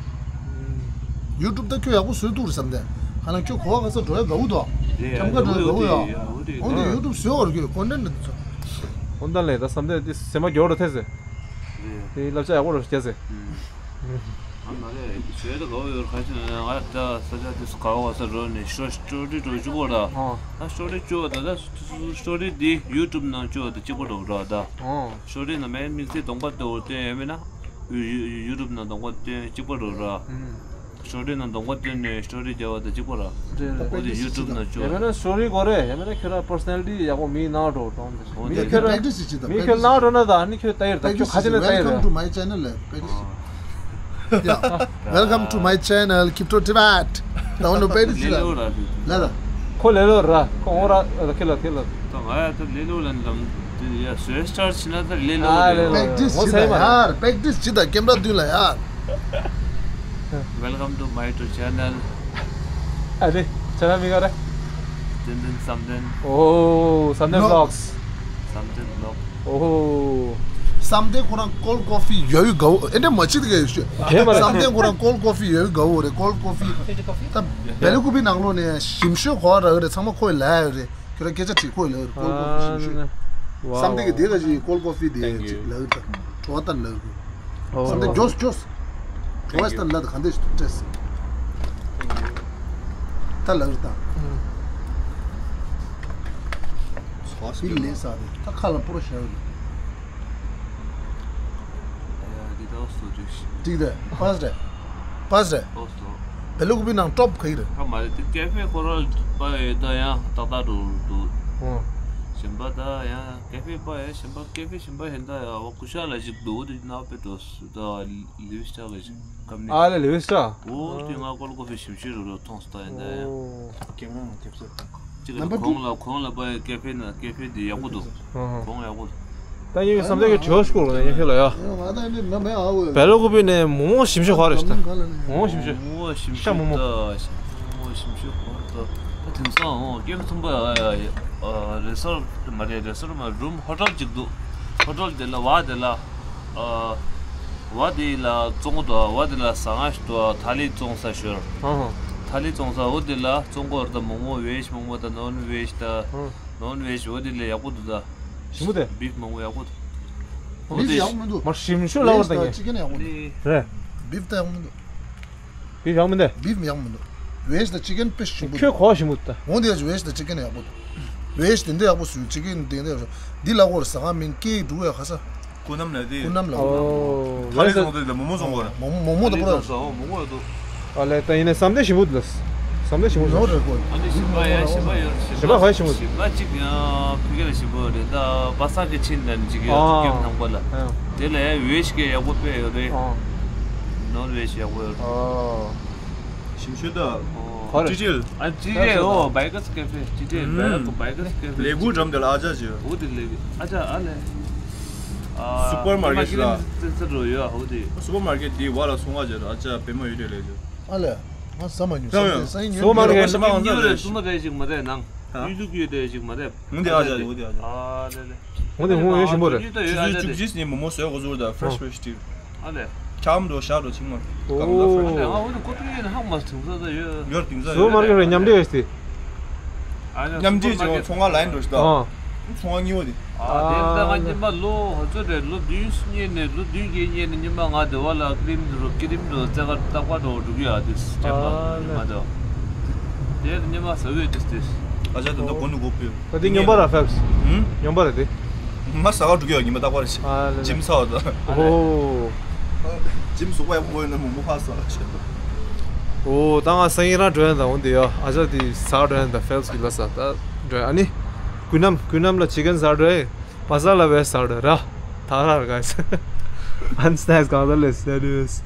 ཡུ་ཊུབ་ད་ཁྱོད་ཡག་པོ་བཟོས་འདུག་རེད་བསམ་སྟེ། ཁ་ལ་ཁྱོད་གོ་བ་ག་ས་འགྲོ་ཡ་དགའ་བོ་འདུག་ཁྱམས་ཁ་འགྲོ་ཡ་དགའ་བོ་ཡོད། འོན་ཏེ་ཡུ་ཊུབ་བཟོས་འོར་ཁྱོད་ཀོན་ཊེན་ཊི་འདི་ཚོ། ཧོན་ད་ལས་ད་བསམ་སྟེ་འདི་སེམས་པ་མགྱོགས་རུ་ཐེ་ཟེར། དེ་བསླབ་བྱ་ཡག་པོ་རུ་སྐྱེ་ཟེར། ཨ་མ་རེད་བྱོས་ད་ག་བོ་ཡོད་ཁ་ཅིག་ང་ད་ས་ཆ་དེ་སུ་ག་བ་ས་རོ་ནས་ཤོ་སི་ཊོ་རི་འགྲོ་བཅུག་གོ་ར། ཨ་ཤོ་རི་བཅུག་ད་ད་སུ་སུ་སུ་སི་ཊོ་རི་འདི་ཡུ་ཊུབ་ནང་བཅུག་ད་གཅིག་པ་འགྲོ་ར་ད། ཤོ་རི་ནང་མེད་དམིགས་བསལ་གདོང་པ་དེ་འོ་སྟོན་ཡོད་མེད་ན། ཡུ་ཡུ་ཡུ་ཊུབ་ནང་གདོང་པ་སྟོན་གཅིག་པ་རོ་ར། ཤོ་རི་ནང་གདོང་པ་སྟོན་ནས་ཤོ་རི་རྒྱབ་པ་དང་གཅིག་པ་ར། འོ་དེ་ཡུ་ཊུབ་ནང་བཅུག་ཡང་མིན་ན་ཤོ་རི་གོ་རེ་ཡང་མིན་ན་ཁྱོད་ར་པར་སོ་ནལ་ཊི་ཡག་པོ་མི་ནང་འགྲོ་གྲོང་དེ་འོ་མི་དེ་ཁྱོད་ར་པེག་ཊི་སི་བྱེད་དང་མི་ཁྱོད་ནང་འགྲོ་ན་ད་ནི་ཁྱོད་ད་ཡར་ད་ཁྱོད་ཁ་ཆེ་ན་ད་ཡར་ར། Welcome to my channel Kipto Tibet. ད་འོ་ནོ་པེག་ཊི་སི་ལེ་ལོ་ར་ལེ་ལ། ཁོ་ལེ་ལོ་ར་ཁོ་འོང་ར་ཁེ་ལ་ཁེ་ལ། ད་ང་ཡ་ད་ལེ་ལོ་ལ་འདམ་དེ་ཡ་སོས་སྟར་ཕྱིན་ན་ད་ལེ་ལོ་ཨ་ལེ་ལོ། པེག་ཊི་སི་ངོ་ཚ་ཡི་མ་རེད། ཡར་པེག་ཊི་སི་བྱེད་དང་ཀེམ་ར་མདུན་ལ་ཡར། Welcome to my YouTube channel. ཨ་ལེ། ཆ་ན་མི་ག་རེ། ཏན་ཏན་བསམ་གཏན། ཨོ་བསམ་གཏན་ཝི་ལོག་སི། བསམ་གཏན་ཝི་ལོག་སི། ཨོ། བསམ་གཏན་ཁོ་རང་ཀོལ་ཀོ་ཕི་ཡོད་ཡོད་དགའ་བོ་ཨེ་འདྲ་མ་བྱེད་དགའ་ཡོད་ཤོད། དེ་མ་རེད། བསམ་གཏན་ཁོ་རང་ཀོལ་ཀོ་ཕི་ཡོད་ཡོད་དགའ་བོ་རེད་ཀོལ་ཀོ་ཕི། ད་བེ་ལ་ཀུ་པི་ནང་ལོགས་ནས་ཞིམ་ཤོས་གོ་བ་རག་ཡོད་རེད་ཚང་མ་ཁོས་ལབ་ཡོད་རེད། ཁྱོད་རང་སྐད་ཆ་དྲིས་ཁོས་ལབ་ཡོད་རེད་ཀོལ་ཀོ་ཕི་ཞིམ་ཤོས། བསམ་གཏན་གྱི་དེ་ག་ཅིག་ཀོལ་ཀོ་ཕི་དེ་ཅིག་ལབ་ཡོད་ད། བྲོ་བ་ལྟར་ལབ་ཡོད་རེད། བསམ་གཏན་ཇོས་ཇོས། བྲོ་བ་ལྟར་ལབ་ད་ག་འདྲས་ཤིག་ཐུག་ཅེས། ད་ལབ་ཡོད་ད། ཚོ་སི་ལེ་ས་རེད་ད་ཁ་ལ་པོ་རོ་ཤ་ཡོད་རེད། འགྲིག་ད། པཱས་རེད། པཱས་རེད། བེ་ལ་ཀུ་པི་ནང་ཀྲོབ་ག་ཡི་རེད། ཨ་མ་རེད་དེ་ཀེ་ཧྥེ་ཁོ་ར་པ་ཡོད་ད་ཡང་ཏག་ཏག་འགྲོ་འདུག་གཞན་པ་ད་ཡང་ཀེ་ཧྥེ་པ་ཡང་གཞན་པ་ཀེ་ཧྥེ་གཞན་པ་ཧེ་ད་ཡང་བ་ཀུ་ཤ་ལ་ཞིག་འདུག་དེ་ན་པེ་འགྲོ་སུ་ད་ལི་ཝི་སི་ཊ་ལ་ཞིག་ཀམ་ནི། ཨ་ལེ་ལི་ཝི་སི་ཊ། འོ་དེ་ང་ཀོལ་ཀོ་ཕི་ཞིམ་ཤོས་རུ་རུ་མཐོང་སོང་ད་ཡིན་ད་ཡང་། ཨོ། ཀེམ་ར་ནང་ཐེབས་སོ། གཅིག་ལ་གོང་ལ་གོང་ལ་པ་ཡི་ཀེ་ཧྥེ་ན་ཀེ་ཧྥེ་དེ་ཡག་པོ་འདུག་ཧང་ཧང་། གོང་ཡག་པོ་འདུག་ད་ཡིན་བསམ་གཏན་གྱི་དྲི་བ་ཞིག་སྐོར་ལ་ཡིན་ཁྱོད་ལ་ཡ། བེ་ལ་ཀུ་པི་ནས་མོག་མོག་ཞིམ་ཤོས་ག་རེ་ཞིག་ད། མོག་མོག་ཞིམ་ཤོས། མོག་མོག་ཞིམ་ཤོས་ཤ་མོག་མོག་ད་མོག་མོག་ཞིམ་ཤོས་ག་རེ་ད། ད་དེང་སང་འོ་ཀེམ་ཚོང་པ་རེ་སོར་མ་རེད་རེ་སོར་མ་རུམ་ཧོ་ཊེལ་ཅིག་འདུག་ཧོ་ཊེལ་དེ་ལ་བ་དེ་ལ་བ་དེ་ལ་བཙོང་གོ་འདུག་བ་དེ་ལ་ཟ་ང་ཞིག་འདུག་ཐ་ལི་བཙོང་ས་ཞོར། ཧང་ཧང་། ཐ་ལི་བཙོང་ས་འོ་དེ་ལ་བཙོང་གོ་ར་ད་མོག་མོག་ཝེཇ་མོག་མོག་ད་ནོན་ཝེཇ་ད། ཧང་། ནོན་ཝེཇ་འོ་དེ་ལས་ཡག་པོ་འདུག་ད། ཞིམ་པོ་དེ། བིབ་མང་པོ་ཡག་པོ་འདུག་འོ་བིབ་དེ་ཡག་པོ་མི་འདུག་མར་ཞིམ་ཤོས་ལ་བར་ད་ངས། ཅི་ཀན་ཡག་པོ་འདུག་རེད། བིབ་ད་ཡག་པོ་མི་འདུག་བིབ་ཡག་མི་འདུག་བིབ་ཡག་མི་འདུག་ཝེཇ་ད་ཅི་ཀན་དཔེ་ཞིམ་པོ་འདུག་ཁྱོད་གོ་ཞིམ་པོ་འདུག་ད། འོ་དེ་ཡག་ཅིག་ཝེཇ་ད་ཅི་ཀན་ཡག་པོ་འདུག་ཝེཇ་དེ་འདྲ་ཡག་པོ་བཟོས་ཅི་ཀན་དེ་འདྲ་ཡག་པོ་འདི་ལ་གོར་ཟ་ཁང་མིན་ཀེ་འགྲོ་ཡ་ཁ་ས། ཀུན་ནམ་ལ་དེ། ཀུན་ནམ་ལ། ཨོ། ཐ་ལེ་ཚོང་དེ་ལ་མོག་མོག་བཙོང་གོ་ར། མོག་མོག་མོག་མོག་ད་པོ་ར། མོག་མོག་ཡོད་དོ། ཨ་ལེ་ད་ཡིན་ན་བསམ་དེ་ཞིམ་པོ་འདུག་བསམ་དེ་ཞིམ་པོ་འདུག་ནོར་རེད་གོ། ཨ་ནི་ཞིམ་པ་ཡ་ཞིམ་པ་ཡོད་ཞིམ་པ་ཞིམ་པ་ཞིམ་པོ། ཞིམ་པ་གཅིག་ཡང་ཕི་ག་ལ་ཞིམ་པོ་རེད། ད་པ་སངས་གི་ཆིན་ནམ་གཅིག་ཡོད། ཨ། ཀེམ་ནང་པ་ལ། ཨ། དེ་ལ་ཡ་ཝེ་ཤི་གི་ཡག་པོ་དཔེ་ཡོད་རེད། ཨ། ནོར་ཝེ་ཤི་ཡག་པོ་ཡོད་རེད། ཨ། ཞིམ་ཤོས་ད། ཨོ། ག་རེ། ཅི་ཅིལ། ཨ་ཅི་ཅིལ། ཨོ་བྷའི་ཀར་སི་ཀེ་ཧྥེ། ཅི་ཅིལ། ཨུམ། བྷའི་ཀར་སི་ཀེ་ཧྥེ། ལེ་གུ་འགྲམ་དེ་ལ་ཨ་ཅག་ཅིག་ཡོད། འོ་དེ་ལེ་གུ་ཨ་ཅག་ཨ་ལེ། ཨ། སུ་པར་མར་ཀེ་ཊི་ལ། ཙེ་ཙེ་རོ་ཡོད་ཨ་འོ་དེ། སུ་པར་མར་ཀེ་ཊི་དེའི་བར་ལ་སོང་བ་ཅིག་ཡོད་རེད། ཨ་ཅག་པད་མ་ཡོད་དེ་ལེ་ཅིག་ཨ་ལེ། ང་ཟ་མ་མྱོང་། ཟ་མ་ཟ་མྱོང་། སུ་པར་མར་ཀེ་ཊི། ཨ་ཅག་པད་མ་ཟ་མ་མྱོང་། སུ་མ་རེད་ཅིག་མ་རེད་ནང་། ཨ། ཡུལ་དུ་གི་ཡོད་དེ་ཞིག་མ་རེད། འོ་དེ་ཨ་ཅག་འོ་དེ་ཨ་ཅག་ཨ་ལེ་ལེ། འོ་དེ་ཧུང་ཡོད་ཞིམ་པོ་རེད། ཆུ་ཚོད་བཅུ་གཅིག་ནས་མོག་མོག་བཟོས་འགོ་བཙུགས་ད། ཧྥེ་རེ་ཤི་ཧྥེ་རེ་ཤི་ཊི། ཨ་ལེ། ཁྱམ་འགྲོ་ཤག་འགྲོ་ཆིང་མ། ཨོ། ཨ་ལེ་ཨ་འོ་དེ་ཀོ་ཏུ་ཡོད་ན་ཧང་མ་ཐུང་ས་ད་ཡོད། ཡོད་དེང་སང་སུ་པར་མར་ཀེ་ཊི་རེད། མཉམ་འབྲེལ་ཡོད་སྟེ། ཨ་ལེ། མཉམ་འབྲེལ་སུ་པར་མར་ཀེ་ཊི་ཚོང་ཁང་ལ་ཡིན་འགྲོ་ཤག་ད། ཨ། ཚོང་ཁང་གཉིས་པ་དེ། ཨ་དེ་ལྟ་ང་ཉི་མ་ལོ་ཧ་ཚོད་རེད། ལོ་བདུན་སྔོན་ནས་ལོ་བདུན་བརྒྱད་སྔོན་ནས་ཉི་མ་ང་དེ་བ་ལ་ཀི་རིམ་དུ་རོ་ཀི་རིམ་དུ་རྩེ་ཁར་རྟག་པར་འགྲོ་འགྲོ་གི་ཡ་དེ་སྤྱན་པ་ཉི་མ་དེ། དེ་ཉི་མ་ཟ་བའི་དེ་དེ། ཨ་ཅག་ད་ལྟ་གོ་ནུ་གོ་པོ། ད་དེ་སྨྱོན་པ་ར་ཧྥེབ་སི། ཧུམ། སྨྱོན་པ་ར་དེ། ང་ཟ་ག་འགྲོ་གི་ཡ་ཉི་མ་རྟག་པར་ཞིག་ཨ་ལེ་ལེ། ཇིམ་ཚ་བ་དང་། ཨོ། ཇིམ་ཟུག་པ་ཡག་པོ་ཡོད་ན་མོག་མོག་ཕར་ཟ་ལ་ཆེ། ཨོ་ད་ང་སང་ཉིན་རང་འགྲོ་ཡ་ད། འོ་དེ་ཡ་ཨ་ཅག་དེ་ཟ་འགྲོ་ཡ་ད། ཧྥེབ་སི་གི་ལ་ཟ་ད་འགྲོ་ཡ། ཨ་ནི་ཀུན་ནམ་ཀུན་ནམ་ལ་ཅི་ཀན་ཟ་འགྲོ་ཡ། བ་ས་ལ་བས་ཟ་འགྲོ་ཡ་ར། ད་ར་ག་ས་ཨན་སི་ནེག་སི་གང་ཟ་ལེ་སེ་རི་ཡས།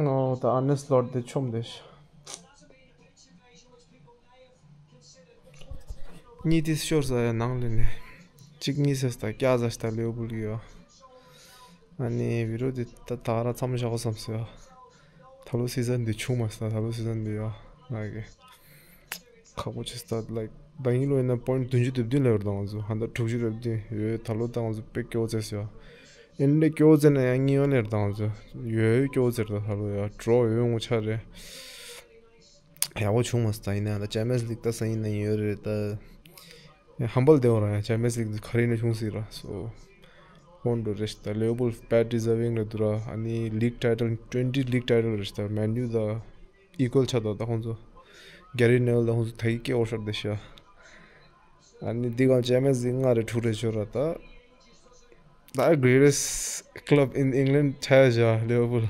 ཨོ་ད་ཨ་ནེ་སི་ལོར་དེ་ཆོམ་དེ་ཤ། གཉིས་དེ་ཤོར་ས་ཡ་ནང་ལས་ནས། གཅིག་གཉིས་ཟེར་ད་བརྒྱ་ཟེར་ད་ལེའུ་བུལ་གི་ཡོད། ཨ་ནི་བི་རོ་དེ་ད་ད་ར་མཚམས་བཞག་གོ་བསམ་སོང་ཡ། ད་ལོ་སི་ཛན་འདི་ཆུང་མ་སོང་། ད་ལོ་སི་ཛན་འདི་ཡ་ང་གི་ཁག་པོ་ཆེ་སྟ། ལའིཀ་ད་ཡིན་ལོ་ཡིན་ན་པོ་ཡིན་ཊི་བདུན་ཅུ་དོན་བདུན་ལེ་བར་དང་ང་ཚོ་ཧན་ད་དྲུག་ཅུ་རེ་བདུན་ཡོད། ད་ལོ་ད་ང་ཚོ་དཔེ་སྐྱོ་ཙེ་སོང་ཡ། ཨིན་ལེ་སྐྱོ་ཙེ་ན་ཡ་གཉིས་ཡོད་ལེ་བར་དང་ང་ཚོ་ཡོད་སྐྱོ་ཙེ་རེད། ད་ལོ་ཡ་འགྲོ་ཡོད་ངོ་ཆ་རེད། ཡག་པོ་བྱུང་མ་སོང་། ད་ཡིན་ན་ད་ཅེམ་པིན་སི་ལིག་ད་སང་ཉིན་ན་ཡོད་རེད་ད། ཧམ་བལ་དེ་འོ་ར་ཡ་ཅེམ་པིན་སི་ལིག་ག་རེ་ཡིན་ན་བྱུང་སྲིད་ར། སོ་ཧོན་འགྲོ་རེད་ད། ལེ་བོ་བུལ་བེད་ཌི་ཛར་ཝིང་རེད་འདུག་ར། ཨ་ནི་ལིག་ཊའི་ཊལ་ཊུ་ཝེན་ཊི་ལིག་ཊའི་ཊལ་རེད་ད། མེན་ཡུ་ད་ཨི་ཀུལ་ཆགས་འདུག་ད་ཁོང་ཚོ་གེ་རི་ནེ་ཝིལ་ད་ཁོང་ཚོ་ད་ཡིག་སྐད་འོ་ཤར་དེ་ཤ། ཨ་ནི་འདི་གང་ཅེམ་པིན་སི་ལིག་ལྔ་རེད་དྲུག་རེད་ཤོར་ར་ད། The greatest club in England ཆགས་བཞག་ལེ་བོ་བུལ།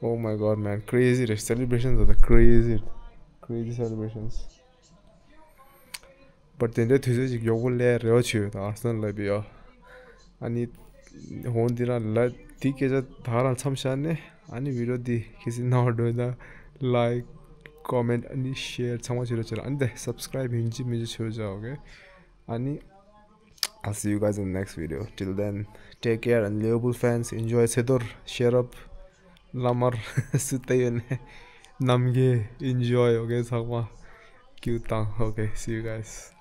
Oh my god, man, crazy རེད། སེ་ལེ་བྷི་རེ་ཤན་ཟེར་ད། Crazy, crazy celebrations. But དེ་འདྲའི་དུས་ཚོད་ཅིག་མགྱོགས་པོ་སླེབས་རེ་བ་བྱོས་ད། ཨར་སེ་ནལ་ལ་བི་ཡོ། ཨ་ནི་ཧོན་འདི་རང་ལ་དེ་སྐད་ཆ་ད་རང་མཚམས་བཞག་ནས། ཨ་ནི་བི་ཌི་ཡོ་འདི་གལ་སྲིད་སྣང་བ་འགྲོ་ན་ལའིཀ་ཀོ་མེན་ཊི་ཨ་ནི་ཤེར་ཚང་མ་བྱེད་རོགས་བྱེད་རོགས། ཨ་ནི་དེ་སབ་སི་ཀ་རའིབ་ཡིན་གཅིག་མིན་གཅིག་བྱེད་རོགས་བྱེད། ཨོ་ཁེ། ཨ་ནི། I'll see you guys in the next video. Till then, take care and Liverpool fans, enjoy ཚེ་རྡོར། ཤེར་ཨབ། བླ་མར་སུ་བལྟས་ཡོད་ནས་ནམ་གྱི་enjoy. ཨོ་ཁེ་ཚང་མ་ཀིའུ་བཏང་། ཨོ་ཁེ། See you guys.